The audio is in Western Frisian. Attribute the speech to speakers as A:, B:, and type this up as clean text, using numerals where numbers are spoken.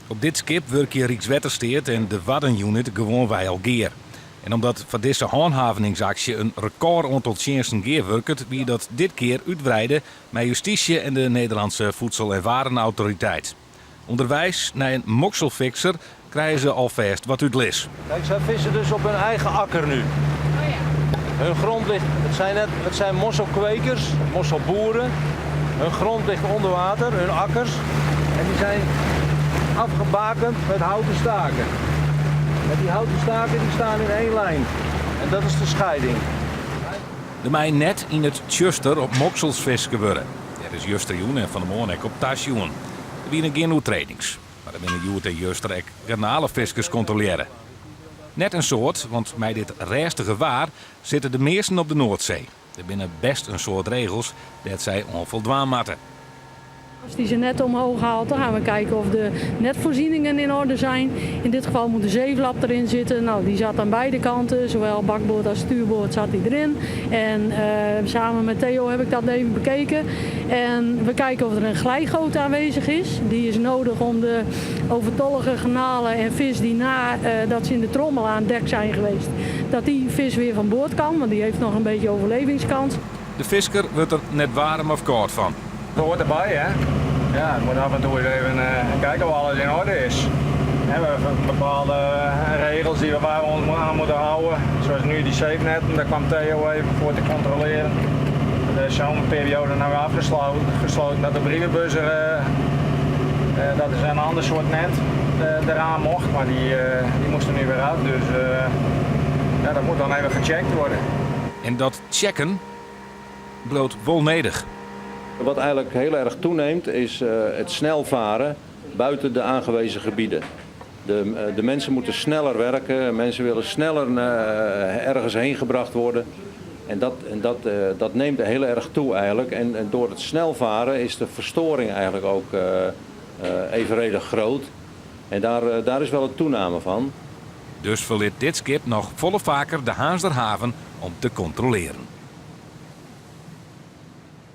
A: Op dit skip wurkje Rykswettersteat en de Waddenunit gewoanwei al gear. En omdat foar dizze hânhaveningsaksje in rekôroantal tsjinsten gearwurket, wie dat dit kear útwreide mei justysje en de Nederlandse Voedsel en Warenautoriteit. Underweis nei in mokselfikser krije se alfêst wat útlis.
B: Kijk, zij vissen dus op hun eigen akker nu. Hun grond ligt, het zijn, net, het zijn mosselkwekers, mosselboeren. Hun grond ligt onder water, hun akkers. En die zijn afgebakend met houten staken. En die houten staken die staan in één lijn. En dat is de scheiding.
A: Der mei net yn it tsjuster op moksels fiske wurde. Dêr is justerjûn en fan 'e moarn ek op tasjoen. Der wiene gjin oertredings, mar der binne hjoed en juster ek garnalefiskers kontrolearre. Net in soad, want mei dit rêstige waar sitte de measten op de Noardsee. Der binne best in soad regels dêr't sy oan foldwaan moatte.
C: Als die zijn net omhoog haalt, dan gaan we kijken of de netvoorzieningen in orde zijn. In dit geval moet de zeeflap erin zitten. Nou, die zat aan beide kanten, zowel bakboord als stuurboord zat die erin. En uh, samen met Theo heb ik dat even bekeken. En we kijken of er een glijgoot aanwezig is. Die is nodig om de overtollige garnalen en vis die na uh, dat ze in de trommel aan dek zijn geweest, dat die vis weer van boord kan, want die heeft nog een beetje overlevingskans.
A: De fisker wurdt der net waarm of kâld fan.
D: Dat hoort erbij, hè? Ja, het moet af en toe eens even kijken of alles in orde is. We hebben bepaalde regels die we waar we ons aan moeten houden. Zoals nu die zeefnetten, daar kwam Theo even voor te controleren. De zomerperiode nou afgesloten gesloten dat de brievenbus er, dat is een ander soort net, eraan mocht. Maar die moest er nu weer uit. Dus ja, dat moet dan even gecheckt worden.
A: En dat checken bliuwt wol nedich.
B: Wat eigenlijk heel erg toeneemt is het snel varen buiten de aangewezen gebieden. De mensen moeten sneller werken, mensen willen sneller ergens heen gebracht worden. En dat neemt heel erg toe eigenlijk. En door het snel varen is de verstoring eigenlijk ook evenredig groot. En daar is wel een toename van.
A: Dus ferlit dit skip noch folle faker de Harnzer haven om te kontrolearjen.